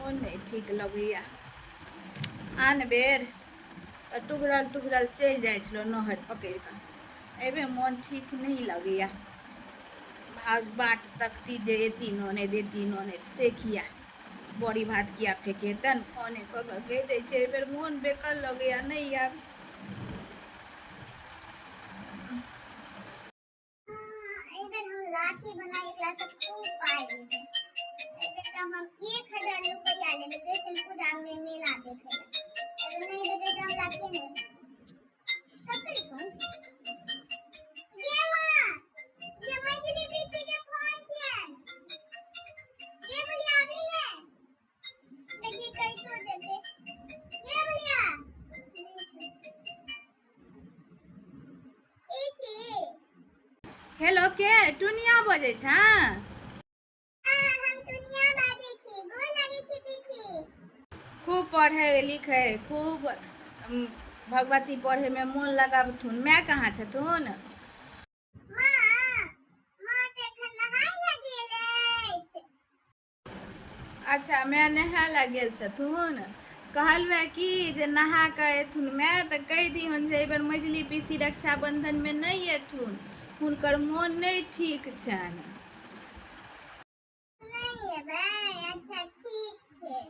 मोन नहि ठीक लगैया। आन बेर तऽ टुघरल टुघरल चलि जाइ छलहुँ नहर पकड़ि कऽ, एहिबेर मोन ठीक नहि लगैया। भाउज बाट तकती जे एती ननैद एती ननैद, से किया बड़ी भात किया फेकेतनि, फोने कऽ कऽ कहि दै छियै एहिबेर मोन बेकल लगैया, नहि आयब। एहिबेर हम राखी बना एकरा से खूब पाइ लेबै। एहिबेर तऽ हम 1000 रुपैआ लेबै, कहै छै पूजा में मेला देखै लए। एहिबेर नहि देतै तऽ हम राखी नहि। ककर फोन छै? गे माँ, गे मझली पीछे के फोन छियन। गे बुढ़िया अभी ने देखी कहितो देतै। गे बुढ़िया हेलो, के टुनिया बजै छँ? हम टुनिया बाजै छी, गोर लागै छी पीछी। खूब पढ़ै लिखै, खूब भगवती पढ़ैमे मोन लगाबथुन। माय कहाँ छथुन? माँ, माँ तऽ एखन नहाय लए गेल अछि। अच्छा, माय नहाय लए गेल छथुन। कहलहुँ कि जे नहा कऽ एथुन माय तऽ कहि दिहन जे एहिबेर मझिली पीसी रक्षाबन्धनमे नहि एथुन, हुनकर मोन नहि ठीक छनि। नहि एबै? अच्छा, ठीक छै।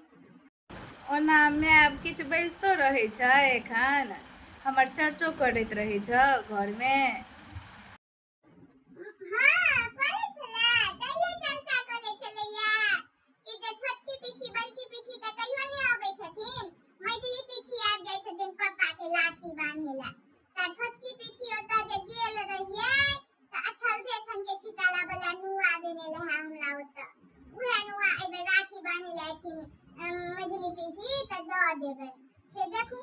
ओना माय किछु बजितो रहै छै एखन? हमर चर्चो करैत रहै छौ घरमे? हाँ, करै छलै। कहियो चर्चा करै छलैया कि जे छोटकी पीछी बड़की पीछी तऽ कहियो नहि अबै छथिन, मझली पीछी आबि जाइ छथिन पप्पा के लाठी बान्हे लए। तऽ छोटकी पीछी ओतऽ जे गेल रहियै तऽ अछलदे छनके छिताला वाला नुआ देने रहै हमरा ओतऽ। उएह नुआ एहिबेर राखी बान्हे लए अयथिन मझली पीछी तऽ दऽ देबै। से देखू,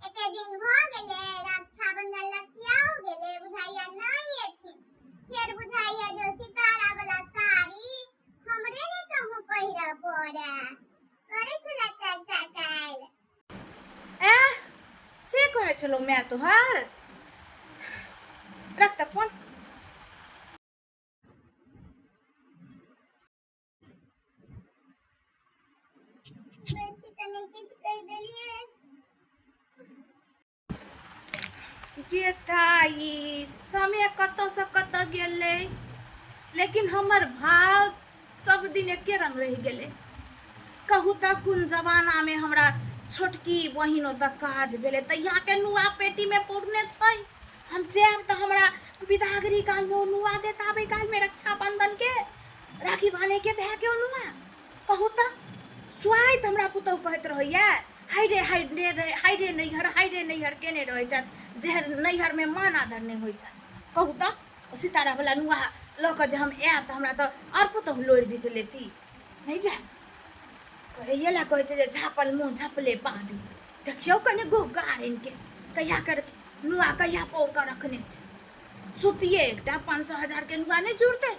एते दिन भऽ गेलै, रक्षाबंधन लक्षियाओ गेलै, बुझाइया नहि एथिन। फेर बुझाइया जो सितारा वाला साड़ी हमरे ने कहूँ पहिरऽ पड़े। करै छलै चर्चा काल्हि। एह, से कहै छलौ माय तोहर? रख तऽ फोन। बेसी तऽ नहि किछु कहि देलियै। जे था ई समय कतऽसँ कतऽ गेलै, लेकिन हमर भाव सब दिन एके रंग रहि गेलै। कहू तऽ कोन जमानामे हमरा छोटकी बहिन ओतऽ काज भेलै, तहियाके नुआ पेटीमे पौरने छै। हम जायब तऽ हमरा बिदागरी कालमे ओ नुआ देत, आबै कालमे रक्षाबंधनके राखी बान्हैके भायके ओ नुआ। कहू तऽ स्वाइत हमरा पुतहु कहैत रहैया, हाय रे हाय रे रे हाय रे नैहर, हाय रे नैहर केने रहै छथि, जेहर नैहरमे मान आदर नहि होइ छनि। कहू तऽ ओ सितारावला नुआ लऽ कऽ जे हम आयब तऽ हमरा तऽ आओर पुतहु लोरि घीच लेती। नहि जायब कहैये लए कहै छै जे झापल मुँह झपले पाबी। देखियौ कनि गोगारिनके कहिया कर नुआ कहिया पौर कऽ रखने छै। सुतिए एकटा 500 हजारके नुआ नहि जुड़तै।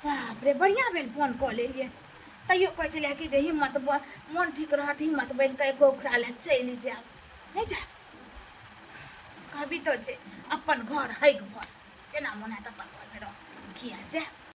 बाप रे, बढ़िआँ भेल फोन कऽ लेलियै। तैयो कहै छलियै कि जे हिम्मत मोन ठीक रहत, हिम्मत बनि कऽ एको उखड़ा लए चलि जायब। नहि जायब, कहबी तऽ छै अपन घर हैक घर, जेना मोन हैत अपन घरमे रह, किया जायब।